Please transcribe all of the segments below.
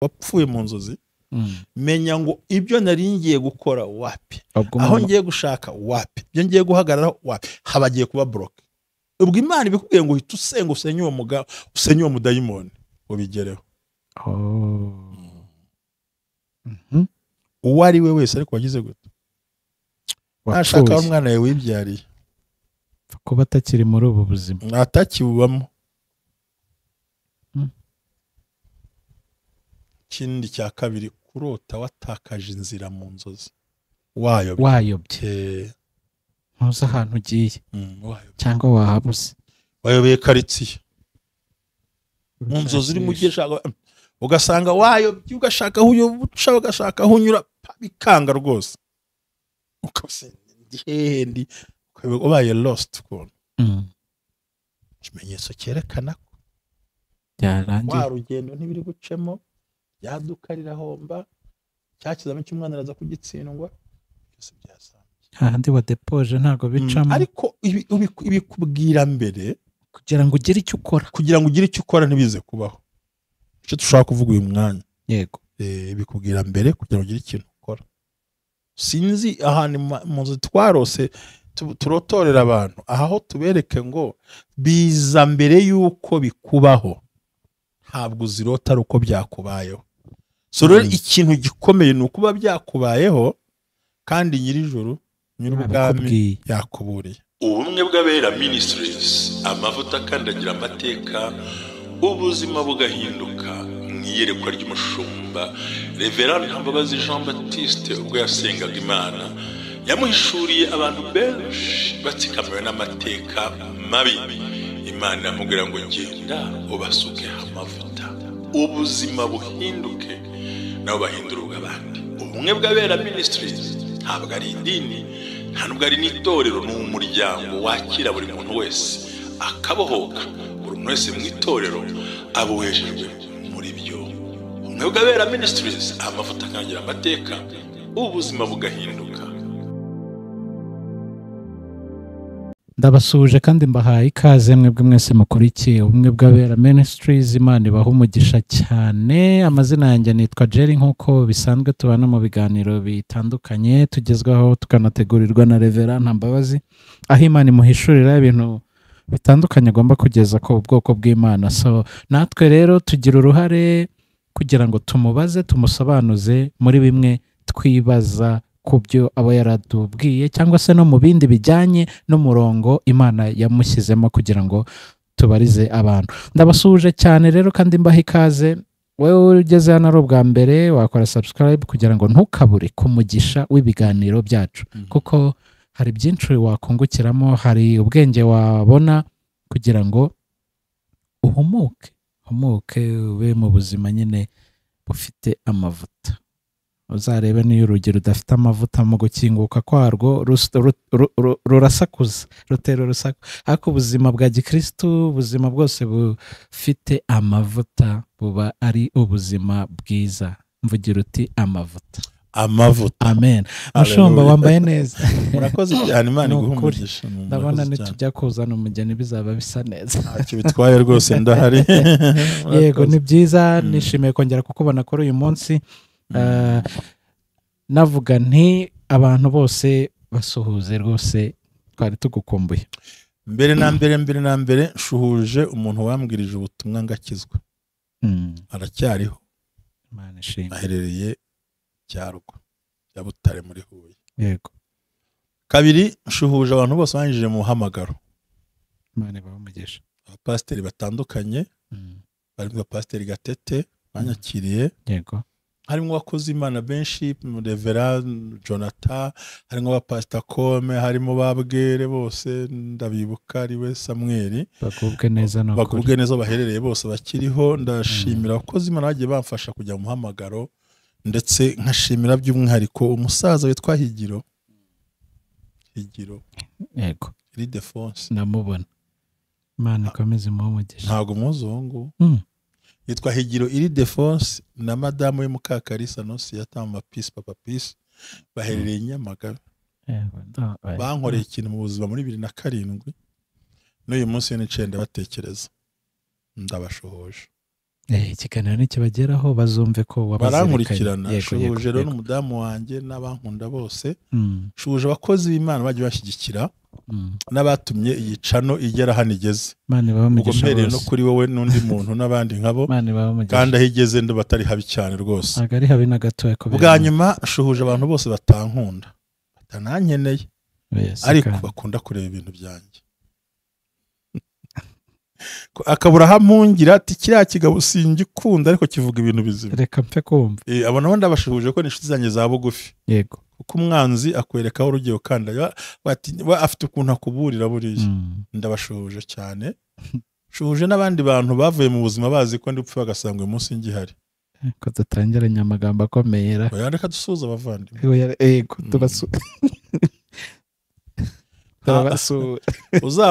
Wapfuye mu nzozi, menya ngo ibyo nari ngiye gukora wapi, aho ngiye gushaka wapi, ibyo ngiye guhagararaho wapi, habagiye kuba block. Ubwo Imana ibikubwiye ngo uhita usenga usenye uwo mugabo, usenye uwo mudayimoni ubigereho. Uwo ari we wese ariko wagize gute, nashaka umwana yawe wibyariye kuba atakiri muri ubu buzima, atakibubamo. Ikindi cya kabiri, kurota watakaje inzira mu nzozi, wayobye, ntuzi ahantu ugiye cyangwa wahabuze, wayobeye karitsiye mu nzozi urimo ugiye, ugasanga wayobye, ugashaka aho uca, ugashaka aho unyura, bikanga rwose, ndi ubaye lost ukuntu. Ikimenyetso cyerekana ko wa rugendo ntibiri gucemo, yaduka rirahomba, cyakizamo cy'umwana araza kugitsindwa, byose byasambye. Hahandi wa depoje ntago bicamo. Ariko ibikubwira mbere kugira ngo ugire icyo ukora, kugira ngo ugire icyo ukora ntibize kubaho. Icyo dushaka kuvuga uyu mwanya, yego, bikubwira mbere kugira ngo ugire ikintu ukora. Sinzi ahantu mu nzu twarose turotorera abantu, aho tubereke ngo biza mbere yuko bikubaho, ntabwo uzirota ari uko byakubayeho. So rero ikintu gikomeye ni ukuba byakubayeho kandi nyirijuru nyir'ubwami yakuburiye. Ubumwe bw'Abera Ministries, amavuta akandagira amateka, ubuzima bugahinduka. Mu iyerekwa ry'umushumba Reverend Ntambabazi Jean Baptiste, ubwo yasengaga Imana yamuhishuriye abantu benshi batsikamiwe n'amateka mabi. Imana iramubwira ngo genda ubasuke amavuta, ubuzima buhinduke, nabo bahindura ubw'abandi. Ubumwe bw'Abera Ministries ntabwo ari idini, nta nubwo ari n'itorero, ni umuryango wakira buri muntu wese akabohoka. Buri muntu wese mu itorero abohejejwe muri byo. Ubumwe bw'Abera Ministries, amavuta akangira amateka, ubuzima bugahinduka. Ndabasuhuje kandi mbahaye ikaze mwebwe mwese mukurikiye Ubumwe bw'Abera Ministries. Imana ibaha umugisha cyane. Amazina yanjye nitwa Jerry, nk'uko bisanzwe tubana mu biganiro bitandukanye tugezwaho tukanategurirwa na Reverend Ntambabazi, aho Imana imuhishurira ibintu bitandukanye agomba kugeza ku bwoko bw'Imana. So natwe rero tugira uruhare kugira ngo tumubaze, tumusobanuze muri bimwe twibaza ku byo aba yaratubwiye, cyangwa se no mu bindi bijyanye n'umurongo Imana yamushyizemo kugira ngo tubarize abantu. Ndabasuhuje cyane rero kandi mbaha ikaze. Wewe ugeze hano ari ubwa mbere, wakora subscribe kugira ngo ntukabure kumugisha w'ibiganiro byacu, kuko hari byinshi wakungukiramo, hari ubwenge wabona kugira ngo uhumuke, ube mu buzima nyine bufite amavuta. Uzarebe niyo urugi rudafite amavuta, mu gukinguka kwarwo rurasakuza, rutera urusaku. Ariko ubuzima bwa gikristu, ubuzima bwose bufite amavuta buba ari ubuzima bwiza. Mvugira uti amavuta, amavuta. Amen. Mushumba wambaye neza. Murakoze cyane, Imana iguhe umugisha. Ndabona nitujya kuzana umugeni bizaba bisa neza. Ntacyo bitwaye rwose, ndahari. Yego, ni byiza, nishimiye kongera kukubona kuri uyu munsi. Navuga nti abantu bose basuhuze rwose, twari tugukumbuye. Mbere na mbere nshuhuje umuntu wambwirije ubutumwa ngakizwa. Aracyariho. Imana ishimwe. Aherereye Cyarwa ya Butare muri Huye. Yego. Kabiri, nshuhuje abantu bose banjije mu muhamagaro. Imana ibahe umugisha. Abapasiteri batandukanye, barimo Pasiteri Gatete banyakiriye. Yego. Harimo abakozi Imana benshi, Reverend Jonathan, harimo abapasita Kome, harimo babwere bose ndabibuka, ari we Samuel, bakubwe neza no bakubwe neza baherereye bose bakiriho. Ndashimira abakozi Imana bagiye bamfasha kujya mu muhamagaro, ndetse nkashimira by'umwihariko umusaza witwa Higiro. Yego, Ildefonse, ndamubona. Imana ikomeze imuhe umugisha. Ntago muzi uwo nguwo. Yitwa Higiro Ildefonse na madamu we Mukakarisa Nonsiyata, Mama Peace, Papa Peace, baherereye Nyamagabe. Bankoreye ikintu mu buzima muri 2007, n'uyu munsi nicaye ndabatekereza, ndabashohoje. Ikiganiro nikibageraho bazumve ko wabarankurikirana. Shuhuje rero n'umudamu wanjye n'abankunda bose, shuhuje abakozi b'Imana bagiye bashyigikira n'abatumye iyi cano igera hano igeze. Ubwo mpereye no kuri wowe n'undi muntu n'abandi nkabo, kandi aho igeze ndo batari habi cyane rwose. Ntabwo ari habi na gatoya. Bwa nyuma shuhuje abantu bose batankunda, batanankeneye, ariko bakunda kureba ibintu byanjye. Akabura ahamungira ati kiriya kigabo singikunda ariko kivuga ibintu bizima, reka mpe kumva. Abo nabo ndabashuhuje ko ni inshuti zanjye za bugufi. Yego, kuko umwanzi akwereka aho urugiye ukanda, afite ukuntu akuburira buriya. Ndabashuhuje cyane. Shuhuje n'abandi bantu bavuye mu buzima bazi ko ndi gupfa bagasanga uyu munsi ngihari. Ko dutangiranye amagambo akomeye ra. Oya, reka dusuhuze abavandimwe. Yego,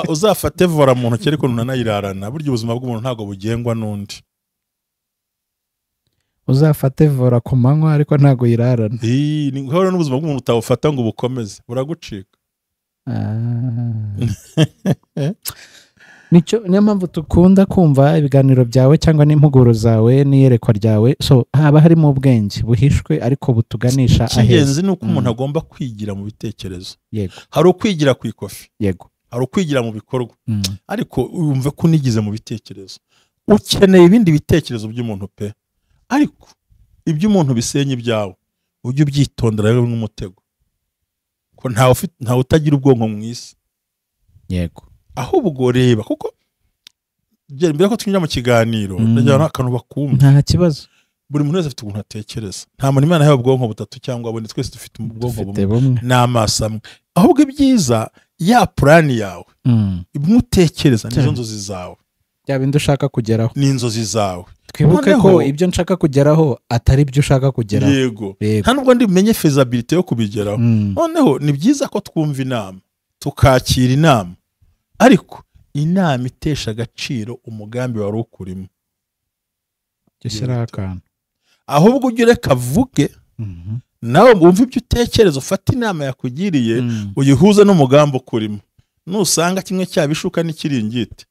uzafate vora mu ntoki ariko ntunanayirarana. Burya ubuzima bw'umuntu ntabwo bugengwa n'undi. Uzafate vora ku manywa ariko ntabwo yirarana. Ni nk'aho n'ubuzima bw'umuntu utawufata ngo ubukomeze, buragucika. Niyo mpamvu dukunda kumva ibiganiro byawe cyangwa n'impuguro zawe n'iyerekwa ryawe. So haba harimo ubwenge buhishwe ariko butuganisha aheza. Icy'ingenzi ni uko umuntu agomba kwigira mu bitekerezo. Yego. Hari ukwigira ku ikofi. Yego. Hari ukwigira mu bikorwa. Ariko wumve ko unigize mu bitekerezo. Ukeneye ibindi bitekerezo by'umuntu pe. Ariko ibyo umuntu bisenya ibyawe ujye ubyitondera rero nk'umutego. Ko ntawe utagira ubwonko mu isi. Yego. Ahubwo reba, kuko mbere ko twinjira mu kiganiro ndagira akantu bakumva. Nta kibazo. Buri muntu wese afite ukuntu atekereza. Nta muntu Imana yahaye ubwonko butatu cyangwa bune, twese dufite ubwonko bumwe n'amaso amwe. Ahubwo ibyiza ya plani yawe imwe utekereza nizo nzozi zawe, bya bindi ushaka kugeraho ni inzozi zawe. Twibuke ko ibyo nshaka kugeraho atari ibyo ushaka kugeraho. Yego, nta nubwo ndi bumenye feasibility yo kubigeraho. Noneho ni byiza ko twumva inama, tukakira inama, ariko inama itesha agaciro umugambi wari ukurimo. Ahubwo ujye ureka avuge, nawe wumve ibyo utekereza, ufate inama yakugiriye uyihuze n'umugambi ukurimo. Nusanga kimwe cyabishuka n'ikiringiti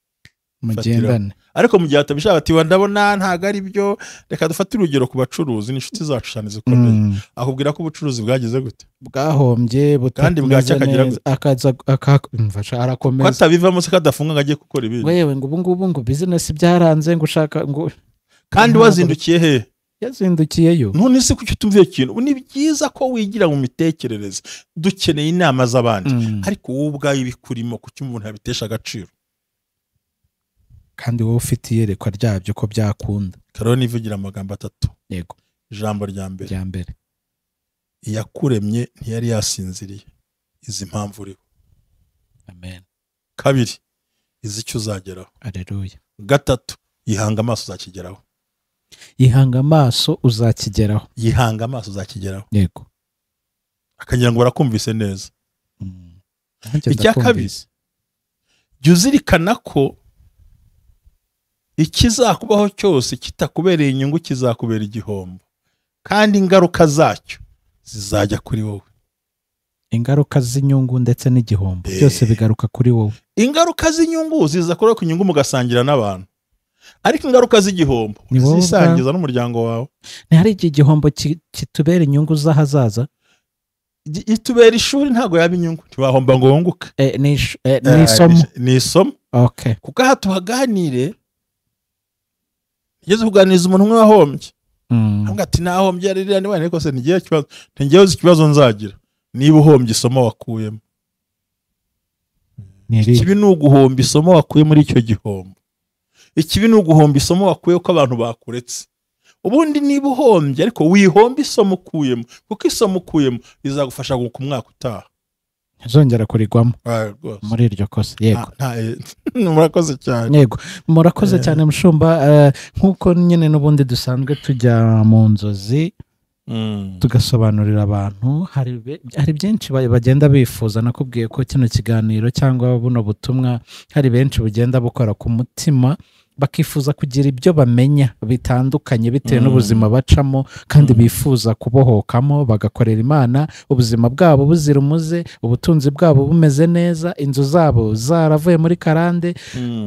mugendane. Ariko mu gihe atabishaka ati ndabona ntago ari byo, reka dufate urugero ku bacuruzi n'inshuti zacu cyane zikomeye. Akubwira ko ubucuruzi bwagize gute, bwahombye, kandi bwacya akagira gute, akaza akamfasha arakomeza, ko atabivamo se kadafunga ngo agiye gukora ibindi. Wewe ngo ubu ngubu ngo business byaranze ngo ushaka ngo, kandi wazindukiye he? Yazindukiyeyo. None se kuki utumviye ikintu? Ni byiza ko wigira mu mitekerereze, dukeneye inama z'abandi, ariko wowe ubwawe ibikurimo kuki umuntu abitesha agaciro? Kandi wowe ufite iyerekwa ryabyo ko byakunda. Karoni ivugira amagambo atatu. Yego. Ijambo rya mbere. Iyakuremye ntiyari yasinziriye, izi mpamvu uriho. Amen. Kabiri, izi icyo uzageraho. Haleluya. Gatatu, yihanga amaso uzakigeraho. Yihanga amaso uzakigeraho. Yihanga amaso uzakigeraho. Yego. Akagira ngo barakumvise neza. Icya kabiri, jya uzirikana ko ikizakubaho cyose kitakubereye inyungu kizakubera igihombo, kandi ingaruka zacyo zizajya kuri wowe. Ingaruka z'inyungu ndetse n'igihombo byose bigaruka kuri wowe. Ingaruka z'inyungu ziza kuri wowe, ku nyungu mugasangira n'abantu, ariko ingaruka z'igihombo zisangiza n'umuryango wawe. Ntihari igihe igihombo kitubera inyungu z'ahazaza? Itubera ishuri, ntago yaba inyungu, ntiwahomba ngo wunguke. Ni isomo. Ni isomo. Kuko aha tuhaganire, ngeze kuganiriza umuntu umwe wahombye, avuga ati nahombye ririya niba ariko se ntigiye ikibazo, ntigiye uzi ikibazo nzagira niba uhombye isomo wakuyemo. Ikibi ni uguhomba isomo wakuye muri icyo gihombo. Ikibi ni uguhomba isomo wakuye ko abantu bakuretse. Ubundi niba uhombye ariko wihomba isomo ukuyemo, kuko isomo ukuyemo rizagufasha ku mwaka utaha. Ntazongera kurigwamo muri iryo kosa. Yego. Murakoze cyane. Yego, murakoze cyane mushumba. Nkuko nyine n'ubundi dusanzwe tujya mu nzozi tugasobanurira abantu, hari byinshi bagenda bifuza. Nakubwiye ko kino kiganiro cyangwa buno butumwa hari benshi bugenda bukora ku mutima, bakifuza kugira ibyo bamenya bitandukanye bitewe n'ubuzima bacamo, kandi bifuza kubohokamo bagakorera Imana, ubuzima bwabo buzira umuze, ubutunzi bwabo bumeze neza, inzu zabo zaravuye muri karande,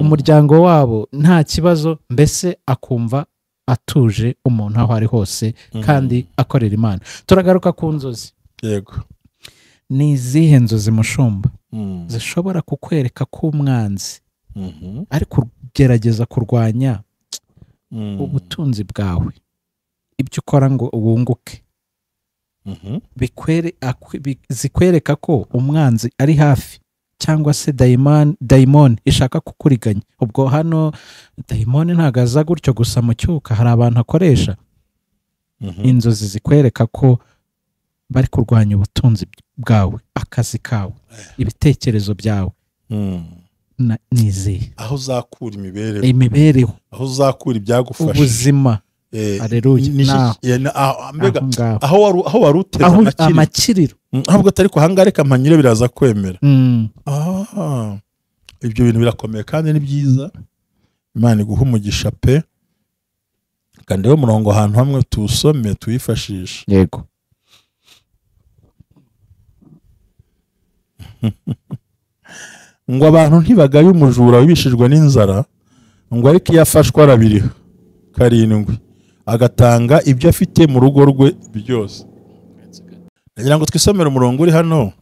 umuryango wabo nta kibazo, mbese akumva atuje umuntu aho ari hose kandi akorera Imana. Turagaruka ku nzozi. Yego. Ni izihe nzozi mushumba zishobora kukwereka ko umwanzi ari kugerageza kurwanya ubutunzi bwawe, ibyo ukora ngo wunguke, zikwereka ko umwanzi ari hafi cyangwa se dayimoni ishaka kukuriganya? Ubwo hano dayimoni ntabwo aza gutyo gusa mu cyuka, hari abantu akoresha. Inzozi zikwereka ko bari kurwanya ubutunzi bwawe, akazi kawe, ibitekerezo byawe, nizihe? Aho uzakura imibereho, aho uzakura ibyagufasha, ubuzima. Haleluya. Aho wari uteze amakiriro, ahubwo atari ko ahangaha reka mpanyure biraza kwemera. Ibyo bintu birakomeye kandi ni byiza. Imana iguha umugisha pe. Kandi umurongo ahantu hamwe tuwusome tuwifashishe. Yego. Ngo abantu ntibagaye umujura wibishijwe n'inzara, ngo ariko iyo afashwe arabiriha 7 agatanga ibyo afite mu rugo rwe byose. Ndagira ngo twisomere umurongo uri hano.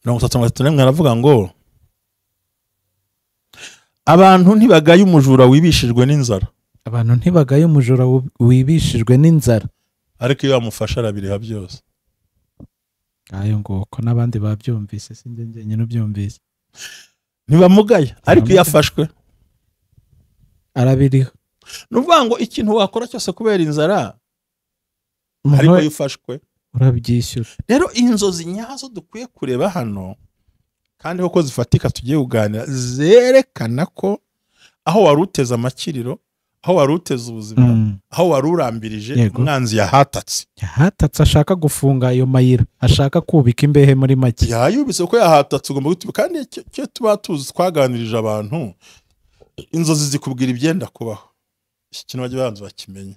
31 aravuga ngo abantu ntibagaye umujura wibishijwe n'inzara. Abantu ntibagaye umujura wibishijwe n'inzara, ariko iyo bamufasha arabiriha byose. Ayo ngo ko nabandi babyumvise, sinjye njyenyine ubyumvise. Ntibamugaye, ariko iyo afashwe arabiriha. Nuvuga ngo ikintu wakora cyose kubera inzara, ariko iyo ufashwe urabyishyura. Rero inzozi nyazo dukwiye kureba hano kandi koko zifatika tugiye kuganira, zerekana ko aho wari uteze amakiriro, aho wari uteze ubuzima, aho wari urambirije, umwanzi yahatatse. Yahatatse ashaka gufunga ayo mayira, ashaka kubika imbehe muri make. Yayubitse ko yahatatse, ugomba gutuba. Kandi icyo tuba tuzi twaganirije abantu, inzozi zikubwira ibyenda kubaho. Iki kintu bajye banza bakimenye,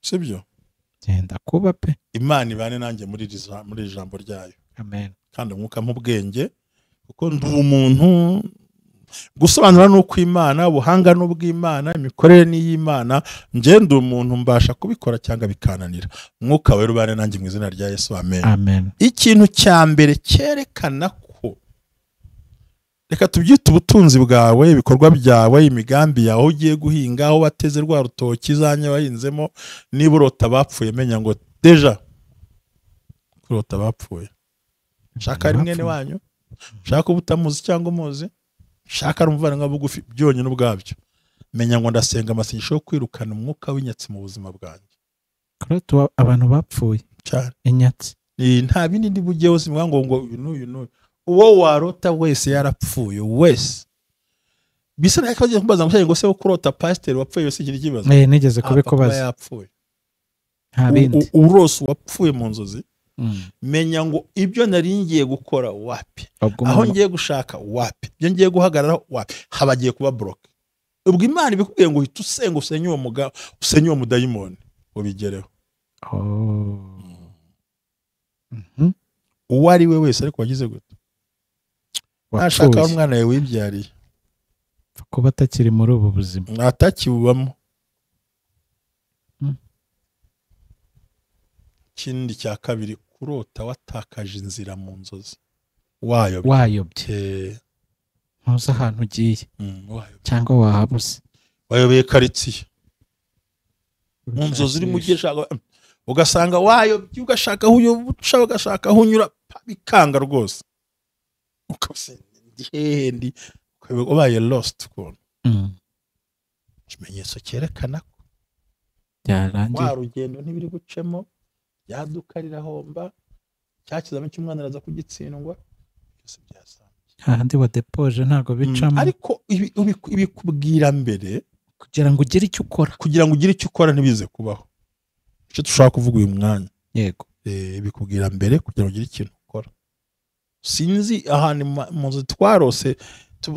sibyo? Genda kuba pe. Imana ibane nanjye muri ijambo ryayo. Amen. Kandi umwuka mu bwenge, kuko ndi umuntu gusobanura nuko Imana, ubuhanga n'ubw'Imana, imikorere n'iy'Imana, nje ndi umuntu mbasha kubikora cyangwa bikananira. Umwuka wera ubane nanjye mu izina rya Yesu, amen. Amen. Ikintu cya mbere cyerekana ko, reka tubyite ubutunzi bwawe, ibikorwa byawe, imigambi yawe, ugiye guhinga, aho wateze rwa rutoki zanye wahinzemo, niba urota bapfuye menya ngo deja kurota bapfuye. Shaka ari mwene wanyu, shaka ubutamuzi cyangwa umuzi, shaka ari umuvandimwe bugufi, byonyine ubwabyo menya ngo ndasenga amasengesho yo kwirukana umwuka w'inyatsi mu buzima bwanjye. Kurota abantu bapfuye cyane inyatsi, nta bindi ndi bugiye hose ngo ngo uyu n'uyu, uwo warota wese yarapfuye wese. Bisa naho kagiye kumbaza ngo se kurota pastor wapfuye wese ikiri kibazo. Nigeze kubikubaza. Yapfuye. Nta bindi. Urose wapfuye mu nzozi. Menya ngo ibyo nari ngiye gukora wapi, aho ngiye gushaka wapi, ibyo ngiye guhagarara wapi, habagiye kuba block. Ubwo Imana ibikubwiye ngo uhita usenga usenye uwo mugabo, usenye uwo mudayimoni, ubigereho. Uwo ari we wese ariko wagize gute? Nashaka umwana yawe wibyariye kuba atakiri muri ubu buzima, atakibubamo. Ikindi cya kabiri, kurota watakaje inzira mu nzozi, wayobye, ntuzi ahantu ugiye cyangwa wahabuze, wayobeye karitsiye mu nzozi urimo ugiye, ugasanga wayobye, ugashaka aho uca, ugashaka aho unyura, bikanga rwose, ndi ubaye lost ukuntu. Ikimenyetso cyerekana ko wa rugendo ntibiri gucemo, yaduka rirahomba, cyakizamo cy'umwana araza kugitsindwa, byose byasambye. Handi wa depoje ntago bicamo. Ariko ibikubwira mbere kugira ngo ugire icyo ukora, kugira ngo ugire icyo ukora ntibize kubaho. Icyo dushaka kuvuga uyu mwanya. Yego. Bikubwira mbere kugira ngo ugire ikintu ukora. Sinzi ahantu mu nzu twarose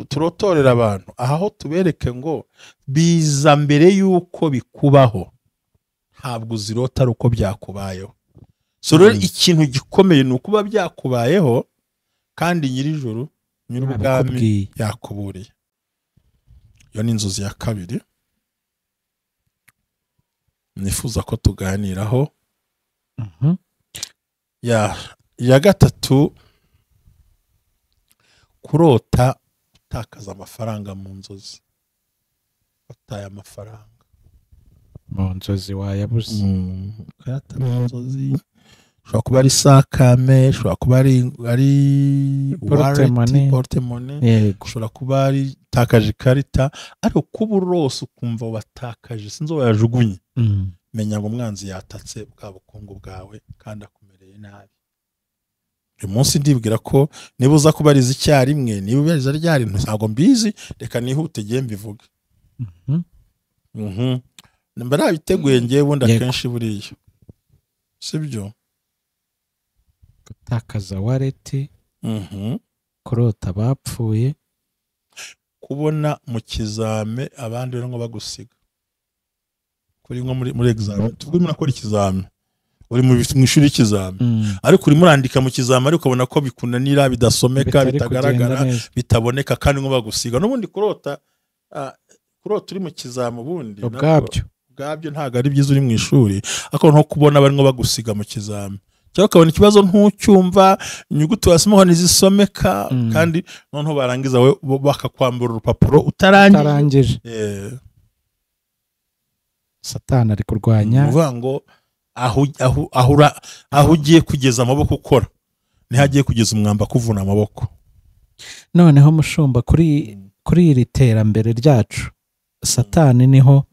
turotorera abantu, aho tubereke ngo biza mbere yuko bikubaho, ntabwo uzirota ari uko byakubayeho. So rero ikintu gikomeye ni ukuba byakubayeho kandi nyirijuru nyir'ubwami yakuburiye. Iyo ni inzozi ya kabiri. Nifuza ko tuganiraho. Ya gatatu, kurota utakaza amafaranga mu nzozi. Wataye amafaranga mu nzozi, wayabuze. Ukayata mu nzozi, ushobora kuba ari sakame, ushobora kuba ari Porte-monnaie. Porte-monnaie, ushobora kuba ari takaje ikarita, ariko kuba urose ukumva watakaje, sinzi uwo yajugunye, menya ngo umwanzi yatatse bwa bukungu bwawe kandi akumereye nabi. Uyu munsi ndibwira ko niba uza kubariza icyarimwe, niba ubariza ryari, ntabwo mbizi, reka nihute igihe mbivuge. Mba nabiteguye ngewe ubundi akenshi buriya, sibyo? Gutakaza wallet, kurota bapfuye, kubona mu kizame abandi barimo bagusiga, kuri nko muri examen, tuvuge urimo urakora ikizame, uri mu ishuri y'ikizame, ariko urimo urandika mu kizame, ariko ukabona ko bikunanira, bidasomeka, bitari bitagaragara, kugenda neza. bitaboneka, kandi nko bagusiga. N'ubundi kurota uri mu kizame ubundi nabwo ubwabyo ubwabyo ntabwo ari byiza uri mu ishuri, ariko nko kubona barimo bagusiga mu kizame, cyangwa ukabona ikibazo ntucyumva, inyuguti wasoma ntizisomeka, kandi noneho barangiza we bo bakakwambura urupapuro utarangije. Utarangije. Satani ari Ni kurwanya. ukuvuga ngo aho ugiye kugeza amaboko ukora, niho agiye kugeza umwamba kuvuna amaboko. Noneho mushumba, kuri iri terambere ryacu, Satani niho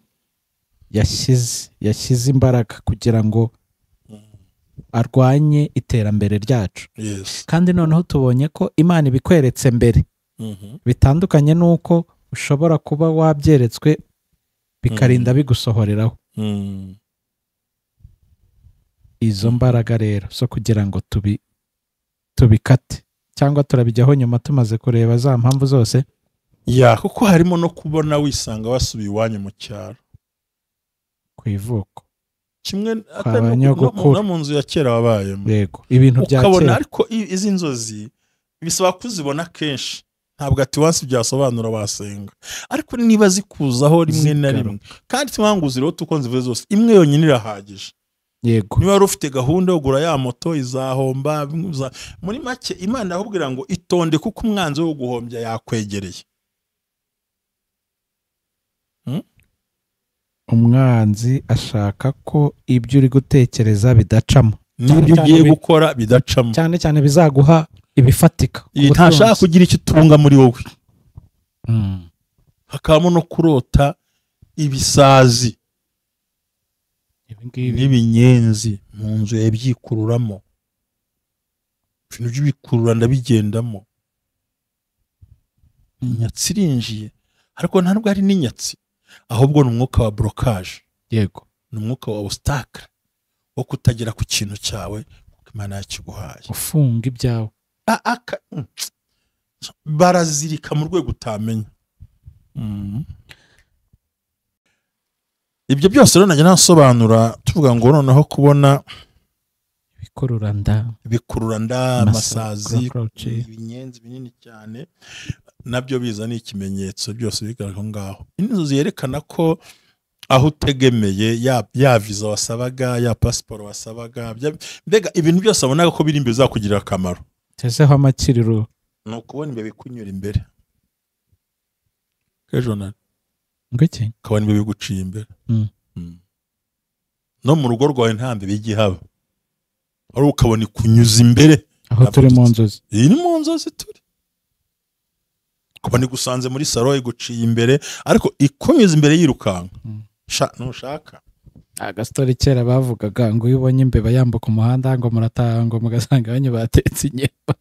yashyize imbaraga kugira ngo arwanye iterambere ryacu. Kandi noneho tubonye ko Imana ibikweretse mbere, bitandukanye n'uko ushobora kuba wabyeretswe bikarinda bigusohoreraho. Izo mbaraga rero zo kugira ngo tubikate, cyangwa turabijyaho nyuma tumaze kureba za mpamvu zose. Ya, kuko harimo no kubona wisanga wasubiye iwanyu mu cyaro, ku ivuko, kimwe kwa atari ba nyogokuru. no mu nzu ya kera wabayemo. Yego, ibintu bya ukabona kera. Ariko izi nzozi bisaba kuzibona kenshi, ntabwo ati wansi byasobanura wasenga, ariko niba zikuzaho rimwe na Zigaruka. rimwe, kandi ngo uzirote uko nzivuze zose, imwe yonyine irahagije. Niba wari ufite gahunda yo kugura ya moto izahomba, muri make Imana irakubwira ngo itonde, kuko umwanzi wo guhombya yakwegereye. Umwanzi ashaka ko ibyo uri gutekereza bidacamo, n'ibyo cyane ugiye gukora bidacamo, cyane cyane bizaguha ibifatika ku Iyi ntashaka butunzi. kugira icyo utunga muri wowe. Hakabamo no kurota ibisazi Ibi ngibi n'ibinyenzi mu nzu yabyikururamo, ibintu by'ibikurura ndabigendamo, inyatsi irinjiye, ariko nta nubwo ari n'inyatsi, ahubwo ni umwuka wa blocage, ni umwuka wa obstacle wo kutagera ku kintu cyawe kuko Imana yakiguhaye. Ufunga ibyawe. Barazirika mu rwego utamenya. Ibyo byose rero najya nasobanura, tuvuga ngo noneho kubona ibikururanda, ibikururanda, amasazi, cockroach. ibinyenzi binini cyane, nabyo biza ni ikimenyetso, byose bigaragara aho ngaho. Inzozi yerekana ko aho utegemeye, ya viza wasabaga, ya pasiporo wasabaga, mbega ibintu byose wabonaga ko biri imbere bizakugirira akamaro, tezeho amakiriro. Ni ukubona imbeba ikunyura imbere ejo na Ngo iki? Ukabona imbeba iguciye imbere. No mu rugo rwawe nta mbeba ijya ihaba, ariko ukabona ikunyuza imbere. Aho turi mu nzozi. Iyi ni mu nzozi turi, ukabona igusanze muri salo, iguciye imbere, ariko ikunyuza imbere yirukanka. Sha ntushaka. Agastori kera bavugaga ngo iyo ubonye imbeba yambuka umuhanda, ngo murataha, ngo mugasanga abanyu batetse inyama.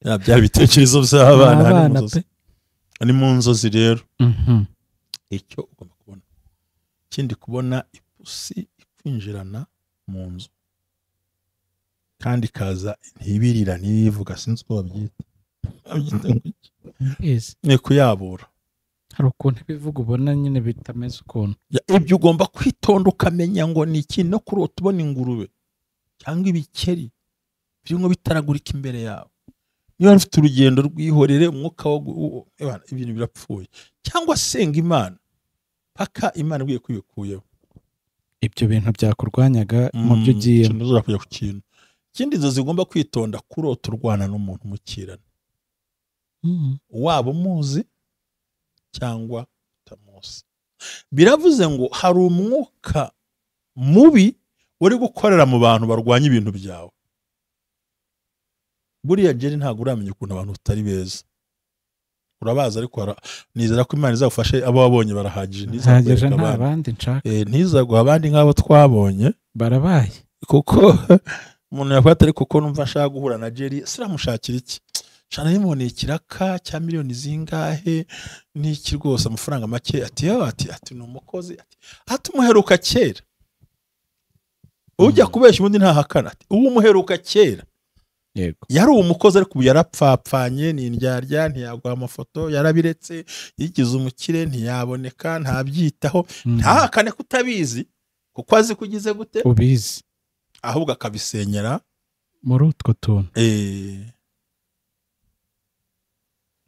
Ya, bya bitekerezo by'abana hari mu Abana nzozi. pe. Ni mu nzozi rero icyo ugomba kubona. Ikindi, kubona ipusi ikwinjirana mu nzu, kandi ikaza ntibirira, ntibivuga, sinzi uko babyita ngo iki. Yes. Ni kuyabura. Hari ukuntu ibivuga ubona nyine bitameze ukuntu. Ya, ibyo ugomba kwitonda ukamenya ngo ni iki. No kurota ubona ingurube cyangwa ibikeri birimo bitaragurika imbere yawe, niba ufite urugendo rwihorere, umwuka wo ebana, ibintu birapfuye, cyangwa senga Imana paka Imana ibwiye ko ibikuyeho. Ibyo bintu byakurwanyaga mu byo ugiyemo. Ntuzongera kujya ku kintu. Ikindi, inzozi zigomba kwitonda, kurota urwana n'umuntu mukirana, waba umuzi cyangwa utamuzi, biravuze ngo hari umwuka mubi uri gukorera mu bantu barwanya ibintu byawe. Buriya Jerry, ntabwo uramenya ukuntu abantu utari beza. Urabazi, ariko nizera ko Imana izagufashe, abo wabonye barahagije. Ntihagije. Ntizakwereka Nta abandi. bandi nshaka. Ntizaguha abandi nk'abo twabonye. Barabaye. Kuko umuntu yavuga ati: "Ariko ko numva ashaka guhura na Jerry, siramushakira iki? Shana nimuboneye ikiraka cya miliyoni zingahe n'iki rwose, amafaranga make." Ati: "Yo," ati: "Ni umukozi." Ati: "Umuheruka kera." Ujya kubeshya ubundi ntahakana, ati: "Uwo umuheruka kera." Yari umukozi, ariko ubu yarapfapfanye, ni indyarya, ntiyaguha amafoto, yarabiretse, yigize umukire, ntiyaboneka, ntabyitaho. Ntahakane ko utabizi, kuko azi ko ugize gute? Ubizi. Ahubwo akabisenyera muri utwo tuntu.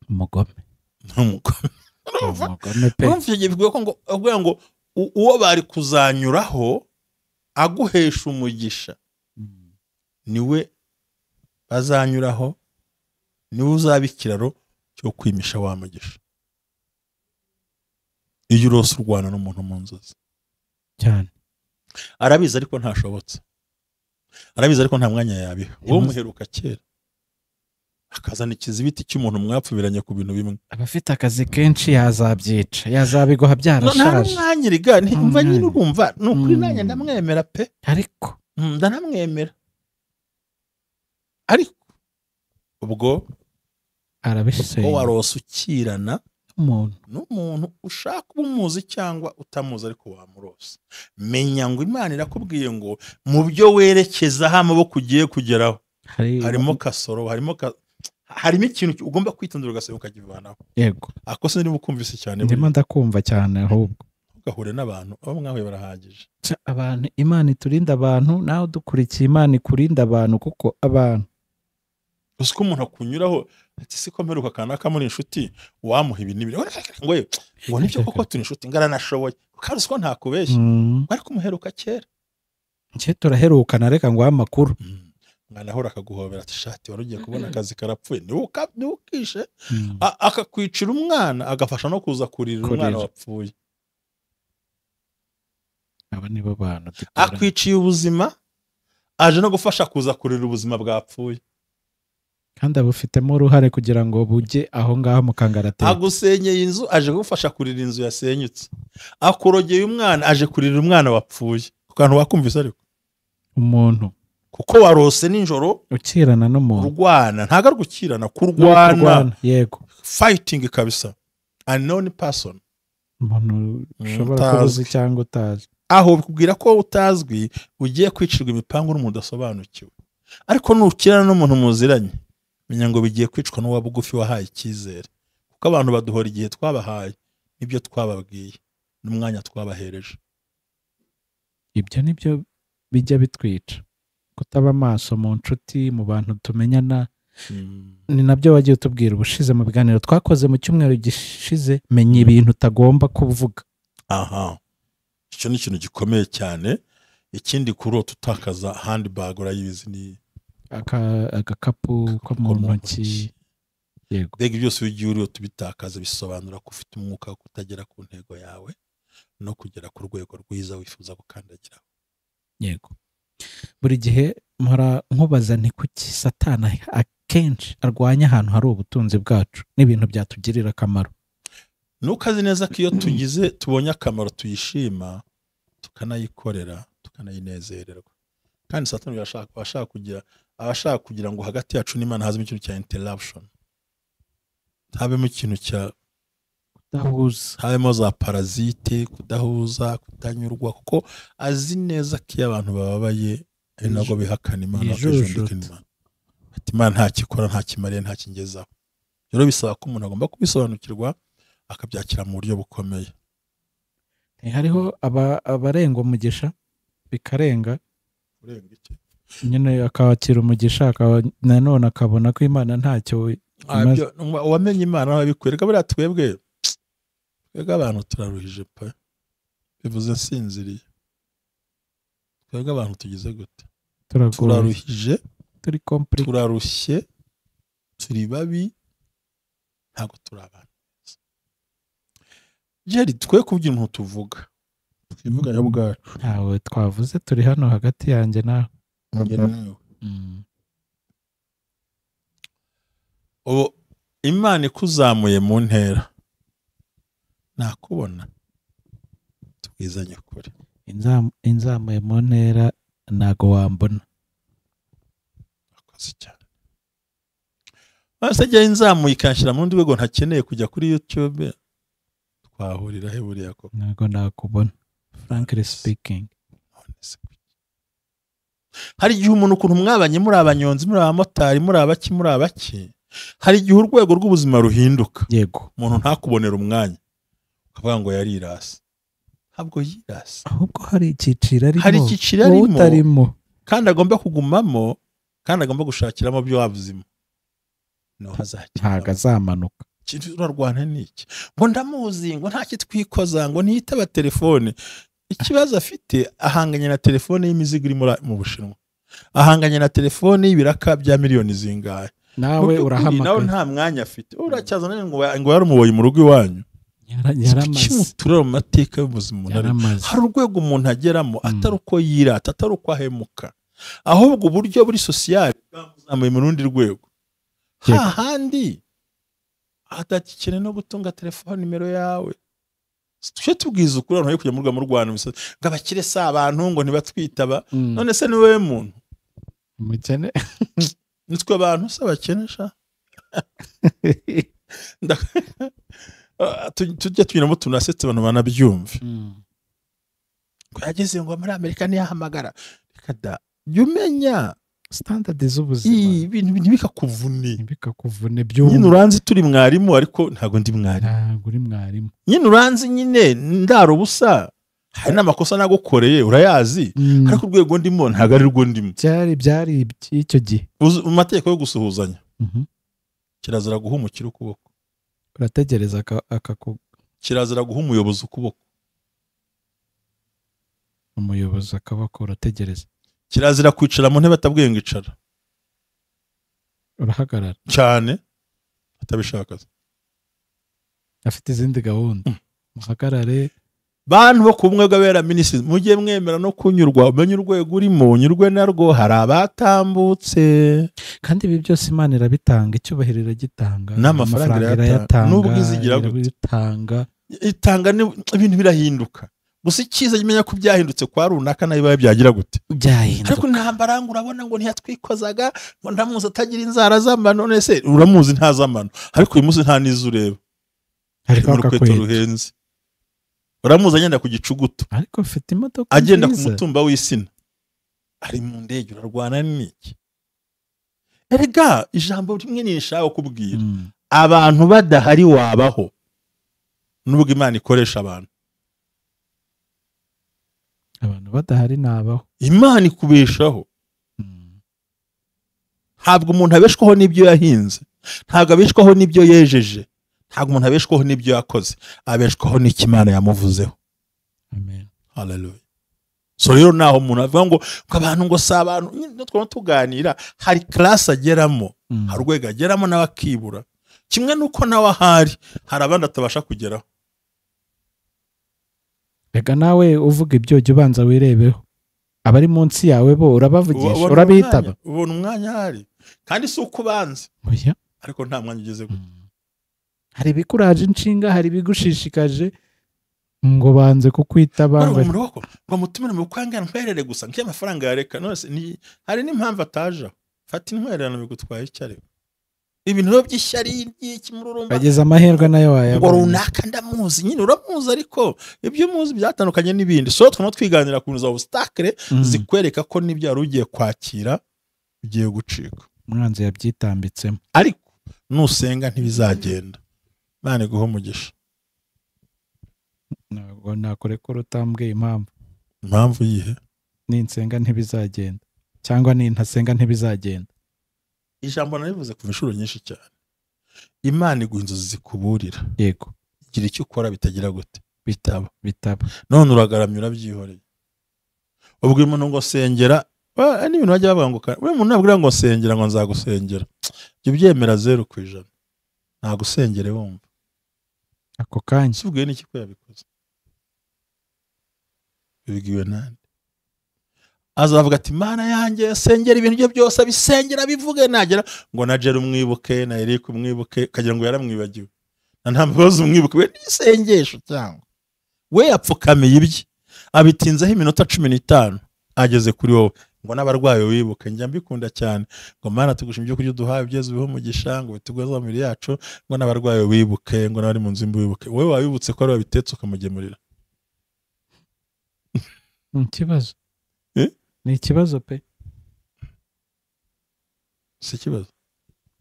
Umugome. N'umugome. Urumva? Umugome pe. Urumva icyo gihe bivuga ko ngo avuga ngo uwo bari kuzanyuraho aguhesha umugisha, niwe bazanyuraho, niwe uzaba ikiraro cyo kwimisha wa mugisha. Iyo urose urwana n'umuntu mu nzozi, cyane, arabizi ariko ntashobotse, arabizi ariko nta mwanya yabiha uwo muheruka kera, akazana ikizibiti cy'umuntu mwapfubiranye ku bintu bimwe. Abafite akazi kenshi, yazabyica, yazabiguha No, nta byarashaje. n'umwanya erega, umva nyine. Umwanya. Urumva ni ukuri, nanjye ndamwemera pe. Ariko Ndanamwemera, ariko ubwo ko arabisenya. Warose ukirana umuntu n'umuntu, ushaka uba umuzi cyangwa utamuzi, ariko wamurose, menya ngo Imana irakubwiye ngo mu byo werekezaho amaboko ugiye kugeraho, hari harimo kasoro, harimo ikintu ugomba kwitondera, ugasaba ukakivanaho. Ako sinzi kumvise cyane. Ndimo Buriya ndakumva cyane ahubwo. Ntugahure n'abantu, abo mwahuye barahagije. Ca, abantu, Imana iturinde abantu. Nawe udukurikiye, Imana ikurinde abantu, kuko abantu Uzi ko umuntu akunyuraho ati: "Siko mperuka kanaka muri inshuti, wamuha ibi n'ibi?" Ngo ye, ngo: "Nibyo koko turi inshuti," ngo aranashoboye, kandi uzi ko ntakubeshya, ariko umuheruka kera. Njye turaherukana, reka nguhe amakuru. Mwanahura akaguhobera ati: "Shati wari ugiye kubona akazi karapfuye, niwe ukishe." Akakwicira umwana, agafasha no kuza kurira umwana Kurira. wapfuye. Aba nibo bantu dutoranya. Akwiciye ubuzima, aje no gufasha kuza kurira ubuzima bwapfuye. Kandi abufitemo uruhare kugira ngo bujye aho ngaho mu kangaratete. Agusenyeye inzu, aje kugufasha kurira inzu yasenyutse. Akurogeye umwana, aje kurira umwana wapfuye. Ku kantu wakumvise ariko? Umuntu Kuko warose nijoro ukirana n'umuntu. Kurwana, ntabwo ari gukirana, No kurwana. Kurwana, yego. Fighting kabisa, unknown person. Umuntu ushobora kuba Utazwi. uzi cyangwa utazi. Aho bikubwira ko utazwi, ugiye kwicirwa imipangu n'umuntu udasobanukiwe. Ariko nukirana n'umuntu muziranye, menya ngo bigiye kwicwa n'uwa bugufi wahaye icyizere, kuko abantu baduhora igihe twabahaye n'ibyo twababwiye n'umwanya twabahereje. Ibyo nibyo bijya bitwica, kutaba amaso mu nshuti, mu bantu tumenyana. Ni nabyo wagiye utubwira ubushize mu biganiro twakoze mu cyumweru gishize: menya ibintu utagomba kuvuga. Aha, icyo ni ikintu gikomeye cyane. Ikindi, kurota utakaza handbag, urayizi, ni Agakapu ko mu ko mu ntoki. ntoki. Mbega byose iyo ugiye urota ubitakaza, bisobanura ko ufite umwuka wo kutagera ku ntego yawe no kugera ku rwego rwiza wifuza gukandagiraho. Yego. Buri gihe mpora nkubaza nti: "Kuki Satana akenshi arwanya ahantu hari ubutunzi bwacu n'ibintu byatugirira akamaro?" Nuko azi neza ko iyo tugize, tubonye akamaro, tuyishima, tukanayikorera, tukanayinezererwa. Kandi Satani aba ashaka kugira ngo hagati yacu n'Imana hazemo ikintu cya interruption, habemo ikintu cya Kudahuza. Habemo za parasite, kudahuza, kutanyurwa, kuko azi neza ko iyo abantu bababaye ari nabwo bihakana Imana, Yijujuta. bakajundika Imana, ati: "Imana ntakikora, ntakimariye, ntakingezaho." Rero bisaba ko umuntu agomba kubisobanukirwa, akabyakira mu buryo bukomeye. Hariho abarenga umugisha bikarenga. Urenga iki? Nyine akakira umugisha, akaba nanone akabona ko Imana ntacyo imaze. Uwamenye Imana nawe abikwereka. Buriya twebwe abantu turaruhije pe, bivuze nsinziriye. Twebwe abantu tugize gute? Turaruhije, turi complicated, turarushye, turi babi, ntabwo turi abantu. Jerry, twe kubyina umuntu tuvuga, twivuga yo ubwacu. Ntawe twavuze, turi hano hagati yanjye nawe. Ubu Imana ikuzamuye mu ntera, nakubona tubwizanye ukuri. Inzamuye mu ntera ntago wambona. Akoze cyane. Ase jya inzamuye ikanshyira mu rundi rwego ntakeneye kujya kuri YouTube, twahurira he buriya koko? Ntago nakubona, frankly speaking. Hari igihe umuntu ukuntu mwabanye muri abanyonzi, muri abamotari, muri abaki, muri abaki, hari igihe urwego rw'ubuzima ruhinduka. Yego. Umuntu ntakubonera umwanya, ukavuga ngo yarirase. Ntabwo yirase. Ahubwo hari icyiciro arimo. Hari icyiciro arimo kandi agomba kugumamo, kandi agomba gushakiramo byo wabuzima. No hazakira. Ntago azamanuka. Urarwana n'iki? Ngo ndamuzi, ngo nta kitwikoza, ngo ntiyitaba telefone. Ikibazo afite, ahanganye na telefone y'imizigo iri mu Bushinwa, ahanganye na telefone y'ibiraka bya miliyoni zingahe. Nawe urahamagaye, nawe nta mwanya afite. Uracyazana ngo yari umuboyi mu rugo iwanyu. Yaramaze. Tureba mu mateka y'ubuzima, hari urwego umuntu ageramo atari uko yirata, atari uko ahemuka, ahubwo uburyo buri social bwamuzamuye mu rundi rwego. Hahandi atakikene no gutunga telefone nimero yawe. Tujye tubwiza ukuri, abantu kujya mu Rwanda ngo abakire si abantu, ngo ntibatwitaba. None se ni wowe muntu umukene? Nitwe abantu se abakene sha. Tujye tunyuramo tunasetse abantu banabyumve. Ko yageze ngo muri Amerika ntiyahamagara. Reka da, jya umenya standard z'ubuzima, ibintu ntibikakuvune, ntibikakuvune byo. Nyine uranzi turi mwarimu, ariko ntago ndi mwarimu. Ntago uri mwarimu. Nyine uranzi nyine ndara ubusa, hari n'amakosa nagukoreye urayazi, ariko urwego ndimo ntago ari rwo ndimo. Byari icyo gihe. Mu mategeko yo gusuhuzanya, kirazira guha umukire ukuboko. Urategereza kirazira guha umuyobozi ukuboko. Umuyobozi akaboko urategereza. Kirazira kwicara mu ntebe atabwiye ngo icara. Urahagarara cyane atabishaka, afite izindi gahunda. Muhagarare. Bantu bo kumwe bw'abera minisitiri, mujye mwemera no kunyurwa, umenye urwego urimo, unyurwe narwo. Hari abatambutse. Kandi ibi byose Imana irabitanga, icyubahiro iragitanga, n'amafaranga irayatanga, n'ubwizigira gutanga itanga, ibintu birahinduka. Gusa icyiza kimenya ko byahindutse kwa runaka nayo bibaye byagira gute byahinduka. Ariko ntambara ngo urabona ngo ntiyatwikozaga, ngo ndamuzi atagira inzara z'amano. None se uramuzi nta z'amano, ariko uyu munsi nta nizo ureba. Ariko urukweto ruhenze. Uramuzi agenda ku gicugutu, ariko afite imodoka, agenda ku mutumba w'isina, ari mu ndege. Urarwana n'iki? Erega ijambo rimwe nishaka kubwira, abantu badahari wabaho, nubwo Imana ikoresha abantu. Abantu badahari nabaho, Imana ikubeshaho. Ntabwo umuntu abeshwaho n'ibyo yahinze, ntabwo abeshwaho n'ibyo yejeje, ntabwo umuntu abeshwaho n'ibyo yakoze, abeshwaho n'icyo Imana yamuvuzeho. Amen. Hallelujah. So rero naho umuntu avuga ngo abantu ngo si abantu, twaba tuganira, hari class ageramo, hari urwego ageramo nawe akibura. Kimwe nuko nawe ahari hari abandi atabasha kugeraho. Rega nawe uvuga ibyo jya ubanza wirebeho. Abari munsi yawe bo urabavugisha, urabitaba. Ubona umwanya ahari, kandi si uko ubanza. Oya. Ariko nta mwanya ugeze gute. Hari ibikuraje inshinga, hari ibigushishikaje, ngo banze kukwitaba. Ngo mutumire mu kwangana ntwerere gusa, nkiye amafaranga yareka. None se hari n'impamvu ataje. Fata intwererano bigutwaye icyo. Ibintu rero by'ishyari ry'ikimururumba. Bageze amahirwe nayo wayabonye. Ngo runaka ndamuzi, nyine uramuzi, ariko ibyo muzi byatandukanye n'ibindi. So twama twiganira ku za obstacle zikwereka ko n'ibyo wari ugiye kwakira bigiye gucika. Umwanzi yabyitambitsemo. Ariko nusenga ntibizagenda. Imana iguhe umugisha. Ntabwo nakurekura utambwiye impamvu. Impamvu yihe? Ninsenga ntibizagenda, cyangwa nintasenga ntibizagenda. Ijambo narivuze kuva inshuro nyinshi cyane. Imana iguha inzozi zikuburira. Yego. Igira icyo ukora bitagira gute? Bitaba. Bitaba. None uragaramye urabyihoreye. Ubwo umuntu ngo sengera, n'ibintu bajya bavuga ngo we umuntu nabwira ngo sengera ngo nzagusengera, jya ubyemera 0%. Nagusengere wumva ako kanya. Subwiye n'iki ko yabikoze? Bibwiwe nande? Azavuga ati Mana yanjye sengera ibintu bye byose abisengera bivuge, nagera ngo na Jerry umwibuke na Eric umwibuke, kagira ngo yaramwibagiwe. Na nta mbabazi umwibuke we n'isengesho cyangwa we yapfukamiye ibye abitinzeho iminota 15 ageze kuri wowe ngo n'abarwayi wibuke. Njya mbikunda cyane ngo Mana tugushimye ibyo kurya uduhaye byeze bihe umugisha, ngo bitugwe mu mibiri yacu, ngo n'abarwayi wibuke, ngo n'abari mu nzu wibuke. Wowe wabibutse ko ari wabitetse ukamugemurira. Ikibazo ni ikibazo pe, si ikibazo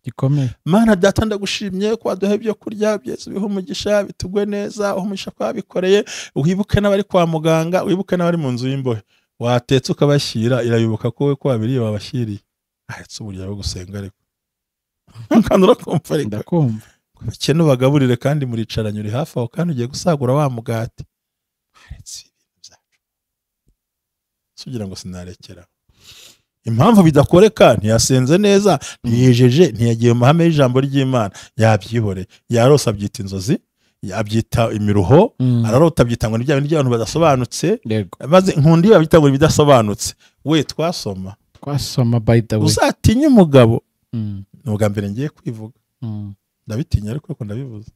gikomeye. Mana data ndagushimye ko waduha ibyo kurya byeze bihe umugisha, bitugwe neza, umugisha kwabikoreye, wibuke n'abari kwa muganga, wibuke n'abari mu nzu y'imbohe. Watetse ukabashyira, irabibuka ko we ko wabiriye wabashyiriye. Ahetse uburyo bwo gusenga ariko kandi urakumva ariko ndakumva. Abakene ubagaburire kandi muricaranye, uri hafi aho kandi ugiye gusagura wa mugati. Ahetse ibintu byacu sugira ngo sinarekera. Impamvu bidakoreka, ntiyasenze neza, ntiyejeje, ntiyagiye mu mahame y'ijambo ry'Imana, yabyihoreye, yarose abyita inzozi, yabyita imiruho, ararota abyita ngo ni bya bintu by'abantu badasobanutse. Maze nkundi babyita ngo ibidasobanutse. We twasoma by the way. Uzatinye umugabo. Ni ubwa mbere ngiye kwivuga. Ndabitinya ariko ndabivuze.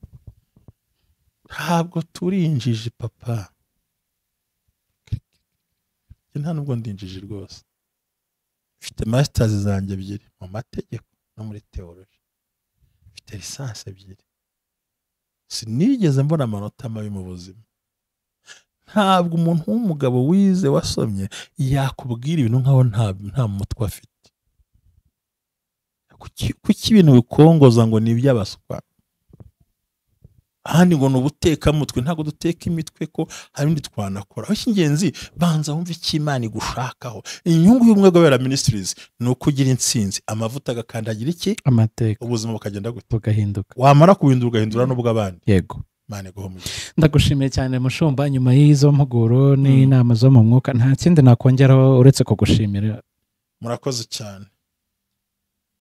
Ntabwo turinjije papa. Nta nubwo ndinjije rwose. Mfite masters zanjye ebyiri mu mategeko no muri theology. Mfite lisansi ebyiri. Sinigeze mbona amanota mabi mu buzima. Ntabwo umuntu w'umugabo wize wasomye yakubwira ibintu nkaho nta mutwe afite. Kuki ibintu bikongoza ngo ni iby'abaswa? Ahandi ngo ni ubutekamutwe. Ntabwo duteka imitwe ko hari ibindi twanakora. Aho icy'ingenzi banza wumve icyo Imana igushakaho. Inyungu y'ubumwe bw'abera ministries ni uko ugira intsinzi, amavuta agakandagira iki? Amateka. Ubuzima bukagenda gute? Bugahinduka. Wamara kuhindura ugahindura n'ubw'abandi. Yego. Imana iguhe umugisha. Ndagushimiye cyane mushumba, nyuma y'izo mpuguro n'inama zo mu mwuka nta kindi nakongeraho uretse kugushimira. Murakoze cyane.